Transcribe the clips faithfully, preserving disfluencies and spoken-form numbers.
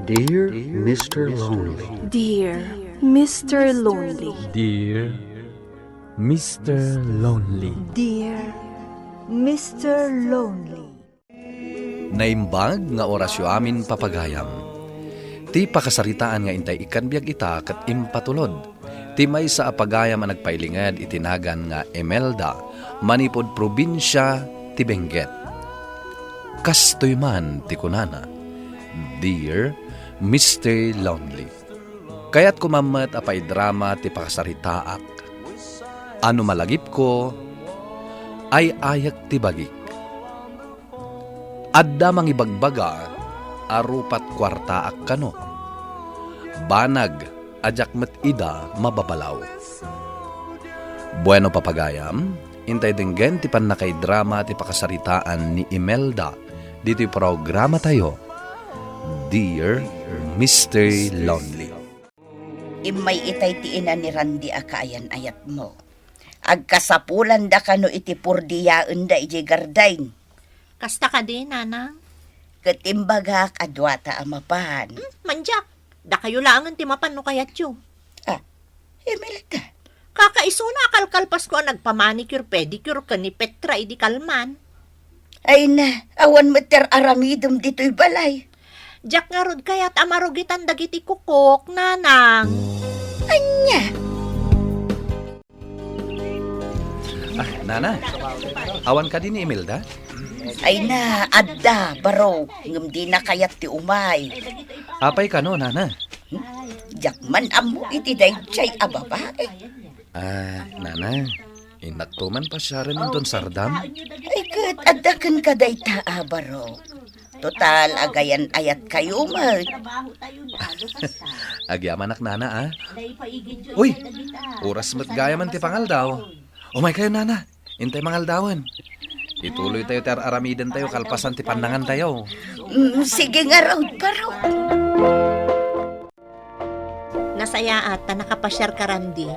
Dear Mister Lonely. Dear Mister Lonely. Dear Mister Lonely. Dear Mister Lonely. Naimbag nga orasyo amin, papagayam. Ti pakasaritaan nga intay ikkan biag ita ket impatulod ti maysa a pagayam a nagpailinged iti nagan nga Imelda manipud probinsia ti Benguet. Kastoy man ti kunana, "Dear Mister Lonely, kayatko man met a paidrama ti pakasaritaak. A no malagipko, ay-ayek ti bagik. Adda mangibagbaga a rupat kuartaak kano. Banag a diak met ida mababalaw." Bueno, papagayam, intay denggen ti pannakaidrama ti pakasaritaan ni Imelda ditoy programatayo, Dear Mister Lonely. Immay itay ti ina ni Randy a kaayan-ayatmo. Agkasapulanda kano iti purdiyaenda idiay garden. Kasta kadi, Nanang? Ket imbagak a duata a mapan. Hmm, mandiak. Dakayo laengen ti mapan no kayatyo. Ah, Imelda. Kakaisuna a kalkalpasko a nagpamanicure, pedicure ken ni Petra idi kalman. Ay na, awan met ti ar-aramidem ditoy balay. Diak ngarud kayat a marugitan dagiti kukok, Nanang. Ania? Ah, Nana, awan kadi ni Imelda? Ay na, adda, barok, ngem dina kayat ti umay. Apay kano, Nana? Diak man ammo iti daydiay a babae. Ah, Nana, innakto man pasiaren inton sardam? Ay ket, adda kenka dayta a barok. Total, agayan-ayatkayo met. Agyamanak, Nana, a. Uy, oras met gayam ti pangaldaw. Umaykayo, Nana. Intay mangaldawen. Ituloytayo ti ar-aramidentayo kalpasan ti pannangantayo. Mm, sige ngarud, barok. Nasayaat ta nakapasiarka, Randy.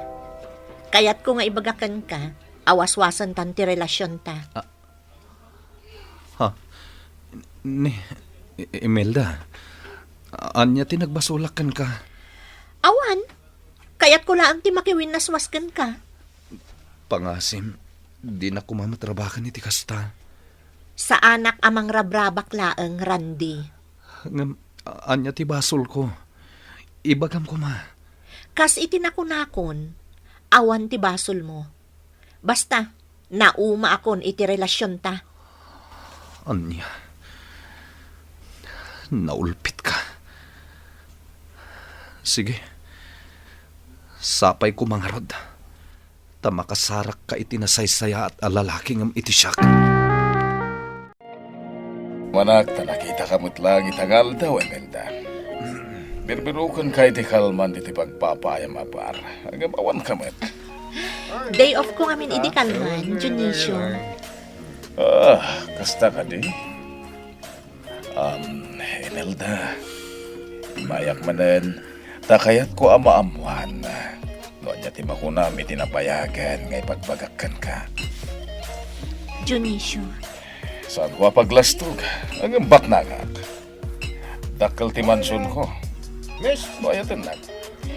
Kayatko nga ibaga kenka a waswasentan ti relasionta. Ah, Ha? Ni, I-, Imelda, ania ti nagbasolak kenka? Awan. Kayatko laeng ti makiwinnaswas kenka. Pangasim, dinak koma matrabakan iti kasta. Saanak a mangrabrabak laeng, Randy. Ngem, ania ti basolko? Ibagam koma. Kas iti nakunakon, awan ti basolmo. Basta, naumaakon iti relasionta. Ania? Naulpitka. Sige. Sapay koma ngarud. Ta makasarakka iti nasaysayaat a lalaki ngem iti siak. Manak, ta nakitaka met laeng ita nga aldaw, Imelda. Birbirokenka iti kalman ditoy pagpapaayam a bar. Ngem awanka met. Day off ko ngamin idi kalman, Dionisio. Ah, kasta kadi? Um, Imelda, mayak manen, ta kayatko a maammoan no ania ti makunam iti nabayagen nga ipagbagak kenka. Dionisio. Saanko a paglastog, ngem baknangak. Dakkel ti mansionko. No ayatennak,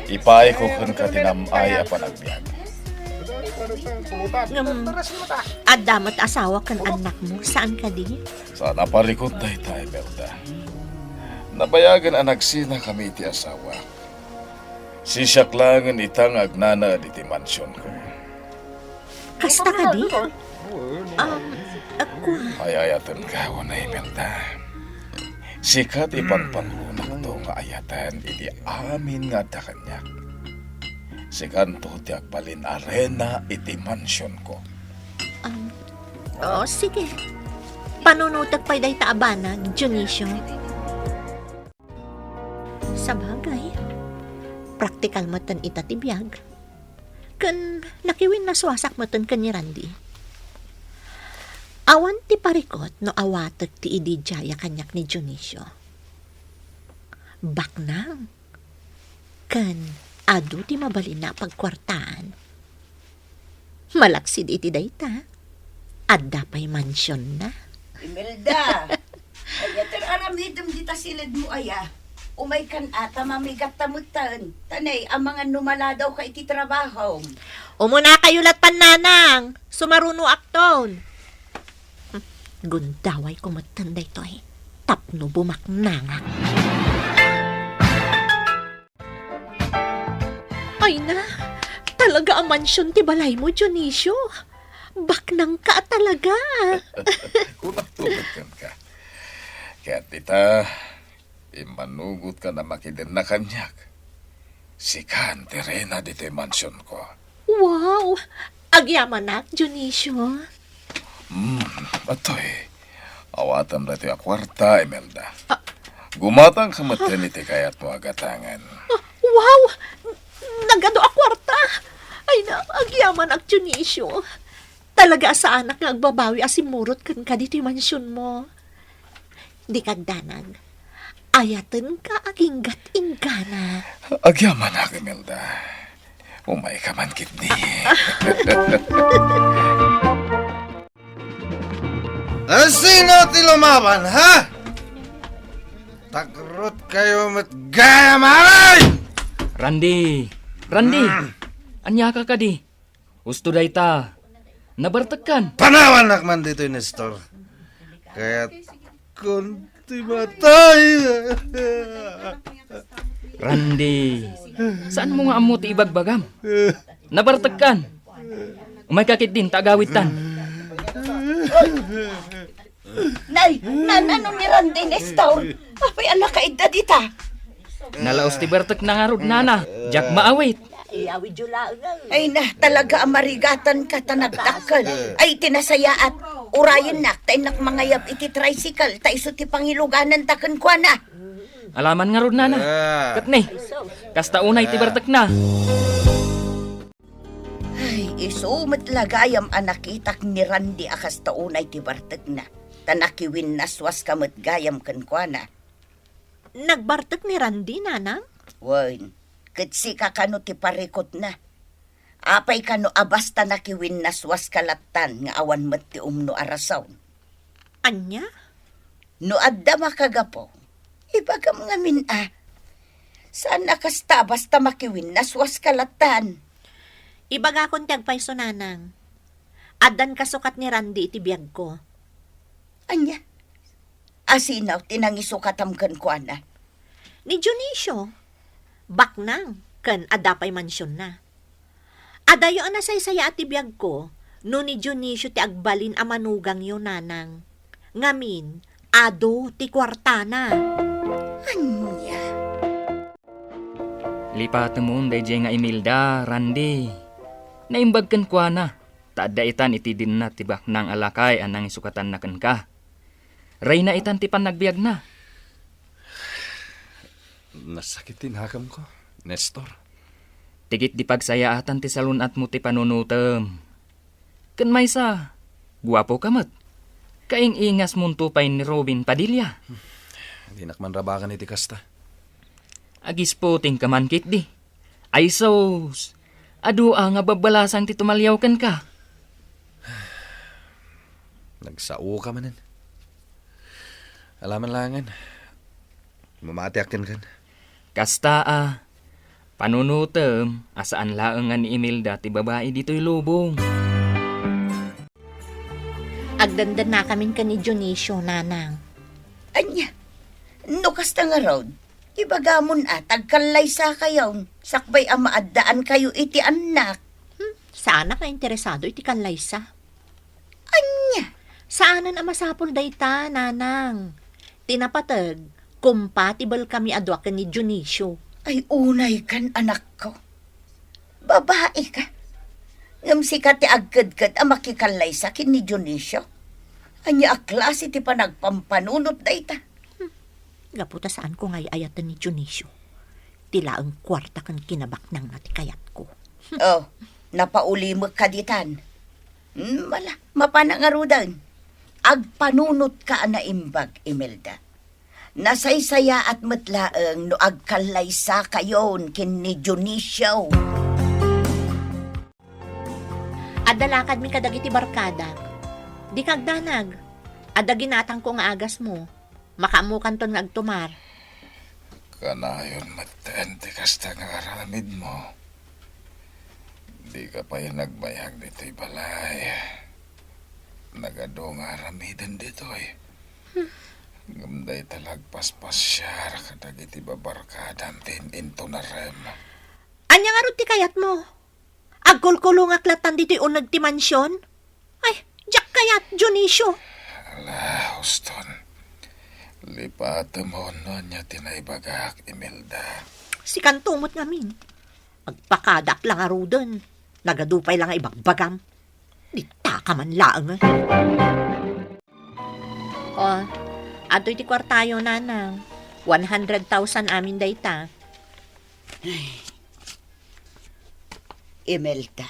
ipaayko kenka ti nam-ay a panagbiag. Ngem, adda met asawa ken annakmo, saan kadi? Saan a parikut dayta, Imelda. Nabayagen a nagsinakami iti asawa. Sisiak laengen ita nga agnanaed iti mansionko. Kasta kadi? Um, ako. Ay-ayatenka, una, Imelda. Sika ti pangpanglonakto nga ayaten iti amin nga adda kaniak. Sikanto ti agbalin a reyna iti mansionko. Um, oh, sige. Panunotek pay dayta a banag, Dionisio. Sabagay, praktikal metten ita ti biag. Ken nakiwinnaswasak metten ken ni Randy. Awan ti parikut no awatek ti ididiaya kaniak ni Dionisio. Baknang. Ken adu ti mabalinna a pagkuartaan. Malaksid iti dayta, adda pay mansionna. Imelda, ania ti aramidem dita siledmo aya? Umaykan a ta mamigatta metten. Ta nay, amangan no maladawka iti trabahom. Umunakayo lattan, nanang. Sumarunoakton. Hmm, gundawayko metten daytoy tapno bumaknangak. Ay na, talaga a mansion ti balaymo, Dionisio. Baknangka a talaga. Kunak tugot kenka. Ket dita, immanugotka a makidenna kaniak. Sikan ti reyna ditoy mansionko. Wow! Agyamanak, Dionisio. Hmm, atoy. Awatem daytoy a kuarta, Imelda. Ah. Gumatangka metten iti kayatmo a gatangen. Ah, wow! Nagadu a kuarta! Ay na, agyamanak, Dionisio. Talaga a saanak nga agbabawi a simmurot kenka ditoy mansionmo. Dika agdanag. Ayatenka aginggat-inggana. Agyamanak, Imelda. Umayka man ketdi. Asino ti lumaban, ha? Takrot kayo met gayam, aray! Randy! Randy! Mm. Ania ka kadi? Husto dayta. Nabartekkan. Panawanak man ditoy, Nestor. Kayat kon ti matay. Randy, saan mo nga ammo ti ibagbagam? Nabartekkan. Umayka ketdin ta agawidtan. Nay, nanano ni Randy, Nestor? Apay a nakaidda dita? Nalaos ti bartekna ngarud, nana. Diak maawit. Iyawidyo laeng. Ay na, talaga a marigatanka ta nagdakkel. Ay, ti nasayaat. Urayennak, ta innak mangayab iti tricycle, ta isu ti pangilugananta kenkuana. Alaman ngarud, nana. Ah. Ket ni, kasta unay ti bartekna. Ay, isu met la gayam a nakitak ni Randy a kasta unay ti bartekna, ta nakiwinnaswaska met gayam kenkuana. Nagbartek ni Randy, nanang? Wen, ket sika kano ti parikutna? Apay kano a basta nakiwinnaswaska lattan nga awan met ti umno a rason? Ania? No adda makagapu, ibagam ngamin a. Saan a kasta basta makiwinnaswaska lattan. Ibagakon ti agpayso, nanang. Addan kasukat ni Randy iti biagko. Ania? Asino ti nangisukatam kenkuana? Ni Dionisio. Baknang ken adda pay mansionna. Adayo a nasaysayaat ti biagko no ni Dionisio ti agbalin a manugangyo, nanang. Ngamin, adu ti kuartana. Ania? Lipatemon daydiay nga Imelda, Randy. Naimbag kenkuana, ta adda itan iti dinna ti baknang a lakay a nangisukatanna kenka. Reyna itan ti pannagbiagna. Nasakit ti nakemko, Nestor. Ti ketdi pagsayaatan ti salun-atmo ti panunotem. Ken maysa, guapoka met. Kaing-ingasmonto pay ni Robin Padilla. Dinak man rabakan iti kasta. Agisputingka man ketdi. Ay sus, adu a nga babbalasang ti tumaliaw kenka. Nagsaoka manen. Alaman laengen. Mamatiak kenken. Kasta a, panunotem a saan laeng nga ni Imelda ti babai ditoy lubong. Agdandannakamin ken ni Dionisio, nanang. Ania? No kasta ngarud, ibagamon a ta agkallaysakayon, sakbay a maaddaankayo iti annak. Hmm, saanak nga interesado iti kallaysa. Ania? Saanen a masapul dayta, nanang. Ti napateg, compatible kami a dua ken ni Dionisio. Ay, unaykan, anakko. Babaika. Ngem sika ti agkedked a makikallaysa ken ni Dionisio. Ania a klase ti panagpampanunot dayta? Hmm. Gapu ta saanko nga ay-ayaten ni Dionisio. Ti laeng kuarta ken kinabaknangna ti kayatko. Oh, napaulimekka ditan. Hmm, mala, mapana ngaruden. Agpanunotka a naimbag, Imelda. Nasaysayaat met laeng no agkallaysakayon ken ni Dionisio. Adda lakadmi kadagiti barkadak. Dika agdanag. Adda ginatangko nga agasmo. Makaammokanton nga agtumar. Kanayon metten ti kasta nga aramidmo. Dika pay nagbayag ditoy balay. Nagadu nga aramiden ditoy. Ngem dayta la agpaspasiar kadagiti babarkadam ti in-intunarem. Ania ngarud ti kayatmo? Agkulkulongak latan ditoy uneg ti mansion? Ay, diak kayat, Dionisio. Ala, Houston. Lipatem no ania ti naibagak, Imelda. Sikanto met ngamin. Agpakadak la ngaruden. Nagadu pay la nga ibagbagam. Ditaka man laeng. Oh, adtoy ti kuartayo, nanang. One hundred thousand amin dayta. Ay. Imelda,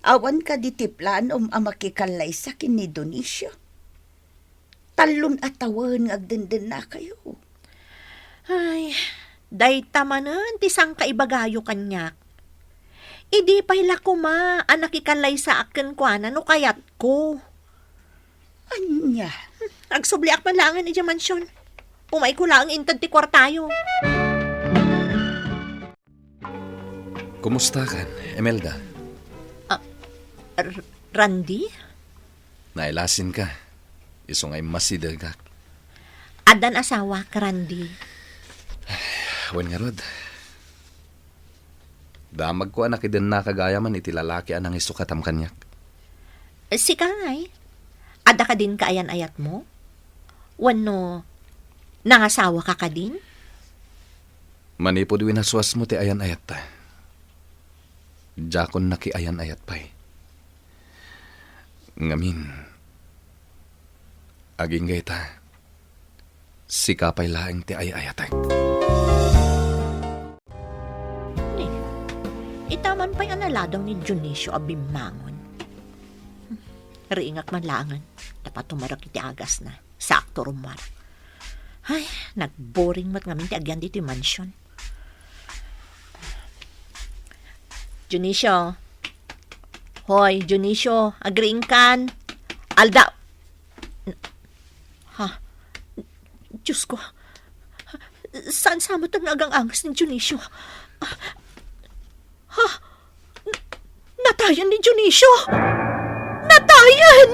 awan kadi ti planom a makikallaysa ken ni Dionisio? Tallon a tawen nga agdendennakayo. Ay, dayta manen ti sangkaibagayo kaniak. Idi pay la koma a nakikallaysaak kenkuana no kayatko. Ania? Agsubliak man laengen idiay mansion. Umayko laeng inted ti kuartayo. Kumustakan, Imelda? Ah, R-, Randy? Nailasinka. Isu nga immasidegak. Addan asawak, Randy. Wen ngarud. Damagko a nakidennaka gayamen iti lalaki a nangisukatam kaniak. Sika ngay, adda kadin kaayan-ayatmo? Wenno nangasawaka kadin? Manipud winaswasmo ti ayan-ayatta, diakon nakiayan-ayat pay. Ngamin, agingga ita, sika pay laeng ti ay-ayatek. Ni, ita man pay a naladang ni Dionisio a bimmangon. Riingak man laengen, ta patumarek iti agasna. Sakto rummuar. Ay, nagboring met ngamin ti agyan ditoy mansion. Dionisio. Hoy, Dionisio, agriingkan. Alda. Ha? Diyos ko. Saan sa met nga agang-angas ni Dionisio? Ha? N-, natayan ni Dionisio! Natayan!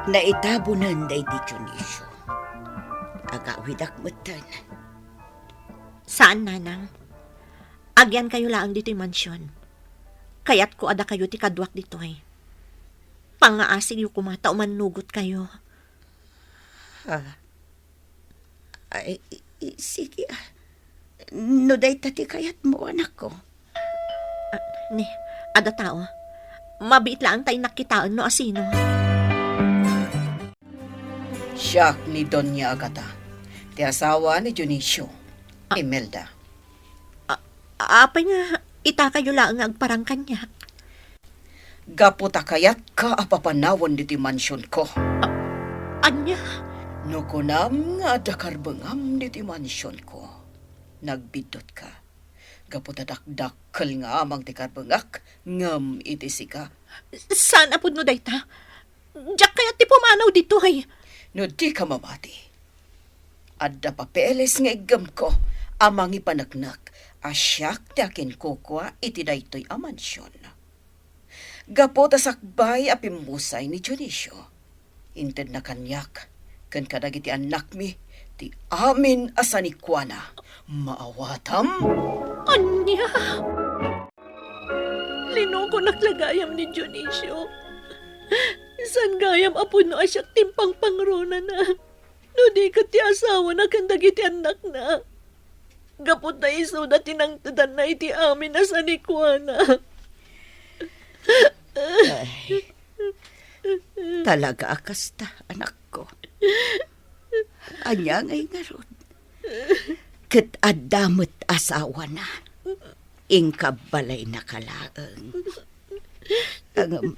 Naitabonen daydi Dionisio. Agawidak metten. Saan, nanang. Agyankayo laeng ditoy mansion. Kayatko a dakayo ti kaduak ditoy. Pangngaasigyo koma ta umannugotkayo. Ha? Ay, i-, i-, sige, ah. No dayta ti kayatmo, anakko. Ah, ni, adda tao. Mabiit laeng ta innak kitaen no asino. Siak ni Doña Agata, ti asawa ni Dionisio, Ah. Imelda. A-, apay nga itakayo laeng nga agparang kaniak? Gapu ta kayatka a papanawen ditoy mansionko. A-, ania? No kunam nga adda karbengam ditoy mansionko, nagbiddutka. Gapu ta dakdakkel nga amang ti karbengak ngem iti sika. Saan a pudno dayta. Diak kayat ti pumanaw ditoy. No dika mamati, adda papeles nga iggemko a mangipaneknek a siak ti akinkukua iti daytoy a mansion. Gapu ta sakbay a pimmusay ni Dionisio, intedna kaniak ken kadagiti annakmi ti amin a sanikuana. Maawatam? Ania? Linukonak la gayam ni Dionisio. Saan gayam a pudno a siak ti impangpangronana. No di ket ti asawana ken dagiti annakna. Gapu ta isuda ti nangtedanna iti amin a sanikuana. Ay, talaga a kasta, anakko. Ania ngay ngarud? Ket adda met asawana. Inkabbalayna ka laeng. Ngem,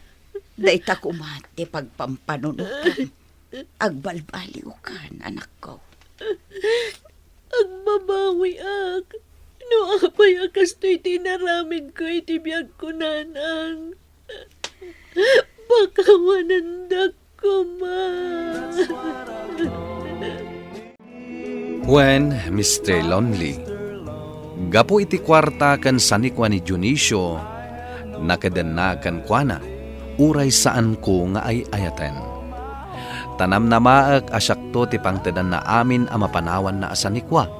dayta koma ti pagpampanunotam. Agbalbaliwkan, anakko. Agbabawiak. No apay a kastoy ti inaramidko iti biagko, nanang. Pakawanendak koma. Wen, Mister Lonely, gapu iti kuarta ken sanikua ni Dionisio, nakedenna kenkuana, uray saanko nga ay-ayaten. Ta namnamaek a siakto ti pangtedanna amin a mapanawanna a sanikua,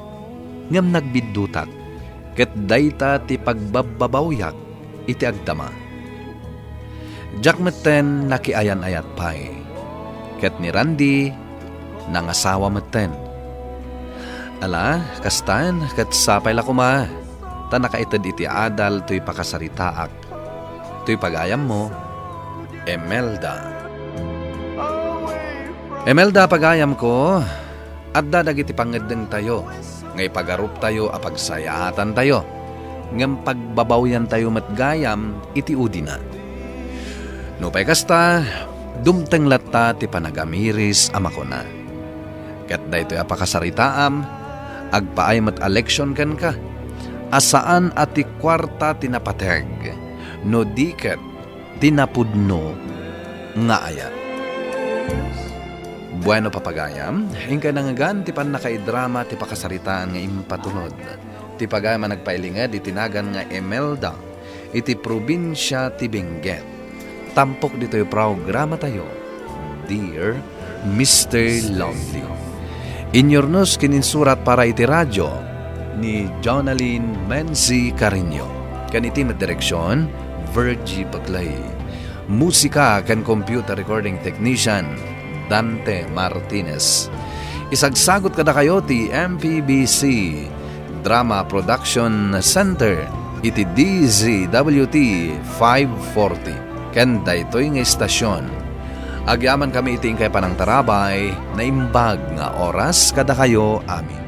ngem nagbiddutak, ket dayta ti pagbabbabawiak iti agdama. Diak metten nakiayan-ayat pay, ket ni Randy nangasawa metten. Ala, kastan, ket sapay la koma, ta nakaited iti adal toy pakasaritaak. Toy pagayammo, Emelda. Emelda, pagayamko, adda dagiti pangngeddengtayo nga ipagaruptayo a pagsayaatantayo, ngem pagbabawyantayo met gayam iti udina. Nupay kasta, dumteng latta ti panagamiris a makuna. Ket daytoy a pakasaritaam, agpaay met a leksion kenka, a saan a ti kuarta ti napateg, no di ket ti napudno nga ayat. Bueno, papagayam, inkay nangngegan ti pannakaidrama ti pakasaritaan nga impatulod. Ti pagayam a nagpailinged iti nagan nga Emelda, iti probinsia ti Benguet. Tampok ditoy programatayo, Dear Mister Lonely. Inyurnos ken insurat para iti radio ni Jonalyn Menzi Carreño. Ken iti met direksion, Virgie Paclay. Musika ken computer recording technician, Dante Martinez. Isagsagot kadakayo ti M P B C Drama Production Center iti D Z W T five forty. Ken daytoy nga istasion, agyamankami iti inkay panangtarabay, naimbag nga oras kadakayo amin.